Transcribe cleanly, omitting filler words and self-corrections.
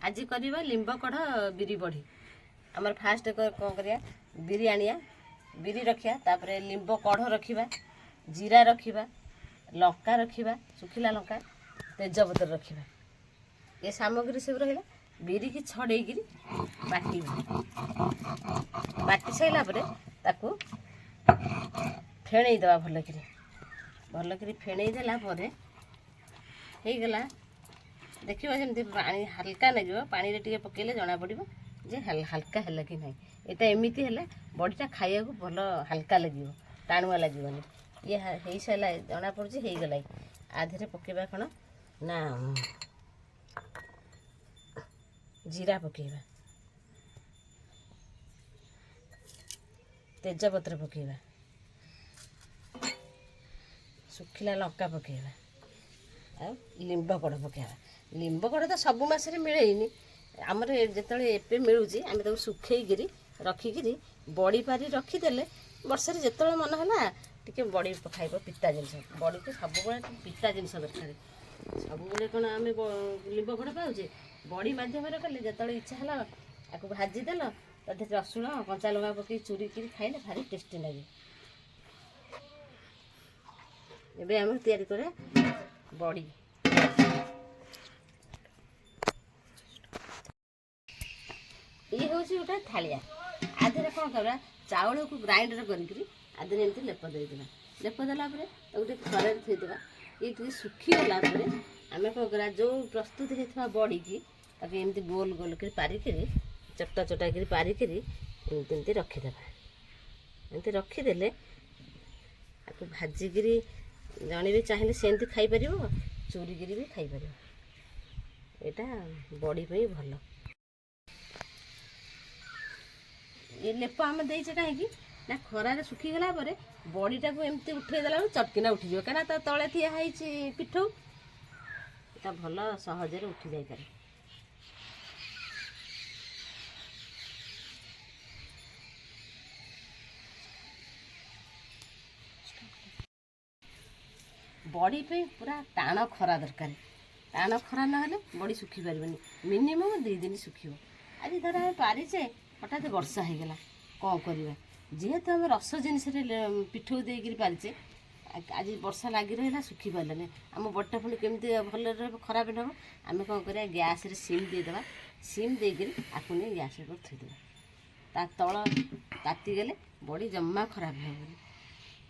ଆଜି କରିବା ଲିମ୍ବ କଢ଼ ବିରି ବଢ଼ି। ଆମର ଫାଷ୍ଟ କ'ଣ କରିବା? ବିରି ଆଣିବା, ବିରି ରଖିବା, ତାପରେ ଲିମ୍ବ କଢ଼ ରଖିବା, ଜିରା ରଖିବା, ଲଙ୍କା ରଖିବା, ଶୁଖିଲା ଲଙ୍କା, ତେଜପତ୍ର ରଖିବା। ଏ ସାମଗ୍ରୀ ସବୁ ରହିଲା। ବିରିକି ଛଡ଼େଇକିରି ବାଟିବା। ବାଟି ସାରିଲା ପରେ ତାକୁ ଫେଣେଇ ଦେବା ଭଲକିରି। ଭଲକିରି ଫେଣେଇ ଦେଲା ପରେ ହେଇଗଲା। ଦେଖିବ ଯେମିତି ପାଣି ହାଲକା ଲାଗିବ। ପାଣିରେ ଟିକେ ପକେଇଲେ ଜଣାପଡ଼ିବ ଯେ ହାଲକା ହେଲା କି ନାହିଁ। ଏଇଟା ଏମିତି ହେଲେ ବଡ଼ିଟା ଖାଇବାକୁ ଭଲ ହାଲକା ଲାଗିବ, ଟାଣୁଆ ଲାଗିବନି। ଇଏ ହେଇସାରିଲା, ଜଣାପଡ଼ୁଛି ହେଇଗଲା। ଆ ଦେହରେ ପକେଇବା କ'ଣ ନା ଜିରା ପକେଇବା, ତେଜପତ୍ର ପକେଇବା, ଶୁଖିଲା ଲଙ୍କା ପକେଇବା ଆଉ ଲିମ୍ବ କଢ଼ ପକେଇବା। ଲିମ୍ବ କଢ଼ ତ ସବୁ ମାସରେ ମିଳେନି। ଆମର ଯେତେବେଳେ ଏବେ ମିଳୁଛି, ଆମେ ତାକୁ ଶୁଖେଇକିରି ରଖିକିରି ବଡ଼ି ପାରି ରଖିଦେଲେ ବର୍ଷରେ ଯେତେବେଳେ ମନ ହେଲା ଟିକେ ବଡ଼ି ଖାଇବ। ପିତା ଜିନିଷ, ବଡ଼ିକୁ ସବୁବେଳେ ପିତା ଜିନିଷ ଦରକାର। ସବୁବେଳେ କ'ଣ ଆମେ ଲିମ୍ବ କଢ଼ ପାଉଛେ? ବଡ଼ି ମାଧ୍ୟମରେ କଲେ ଯେତେବେଳେ ଇଚ୍ଛା ହେଲା ତାକୁ ଭାଜିଦେଲ, ତା ଦେହରେ ରସୁଣ କଞ୍ଚା ଲଙ୍କା ପକେଇ ଚୁରିକିରି ଖାଇଲେ ଭାରି ଟେଷ୍ଟି ଲାଗେ। ଏବେ ଆମେ ତିଆରି କରିବା ବଡ଼ି। ଇଏ ହେଉଛି ଗୋଟେ ଥାଳିଆ। ଆ ଦେହରେ କ'ଣ କରିବା? ଚାଉଳକୁ ଗ୍ରାଇଣ୍ଡର କରିକିରି ଆ ଦେହରେ ଏମିତି ଲେପ ଦେଇଦେବା। ଲେପ ଦେଲା ପରେ ତାକୁ ଟିକେ ଖରାରେ ଥୋଇଦେବା। ଇଏ ଟିକେ ଶୁଖିଗଲା ପରେ ଆମେ କ'ଣ କରିବା? ଯେଉଁ ପ୍ରସ୍ତୁତ ହେଇଥିବା ବଡ଼ିକି ତାକୁ ଏମିତି ଗୋଲ ଗୋଲ କରି ପାରିକିରି, ଚଟା ଚଟା କରି ପାରିକିରି ଏମିତି ଏମିତି ରଖିଦେବା। ଏମିତି ରଖିଦେଲେ ତାକୁ ଭାଜିକିରି ଜଣେ ବି ଚାହିଁଲେ ସେମିତି ଖାଇପାରିବ, ଚୁରିକିରି ବି ଖାଇପାରିବ। ଏଇଟା ବଡ଼ି ପାଇଁ ଭଲ। ଏ ଲେପ ଆମେ ଦେଇଛେ କାହିଁକି ନା ଖରାରେ ଶୁଖିଗଲା ପରେ ବଡ଼ିଟାକୁ ଏମିତି ଉଠେଇ ଦେଲା ବେଳକୁ ଚଟକିନା ଉଠିଯିବ, କାହିଁକିନା ତା ତଳେ ଥୁଆ ହେଇଛି ପିଠଉ। ଏଟା ଭଲ ସହଜରେ ଉଠି ଯାଇପାରେ। ବଡ଼ି ପାଇଁ ପୁରା ଟାଣ ଖରା ଦରକାର। ଟାଣ ଖରା ନହେଲେ ବଡ଼ି ଶୁଖି ପାରିବନି। ମିନିମମ୍ 2 ଦିନ ଶୁଖିବ। ଆଜି ଧର ଆମେ ପାରିଛେ, ହଠାତ୍ ବର୍ଷା ହେଇଗଲା, କ'ଣ କରିବା? ଯେହେତୁ ଆମେ ରସ ଜିନିଷରେ ପିଠଉ ଦେଇକିରି ପାରିଛେ, ଆଜି ବର୍ଷା ଲାଗି ରହିଲା, ଶୁଖି ପାରିଲାନି, ଆମ ବଡ଼ିଟା ପୁଣି କେମିତି ଭଲରେ ରହିବ, ଖରାପ ନ ହେବ? ଆମେ କ'ଣ କରିବା? ଗ୍ୟାସ୍ରେ ସିମ୍ ଦେଇଦେବା। ସିମ୍ ଦେଇକିରି ଆକୁ ନେଇ ଗ୍ୟାସ୍ ଉପରେ ଥୋଇଦେବା। ତା ତଳ ତାତିଗଲେ ବଡ଼ି ଜମା ଖରାପ ହେବନି।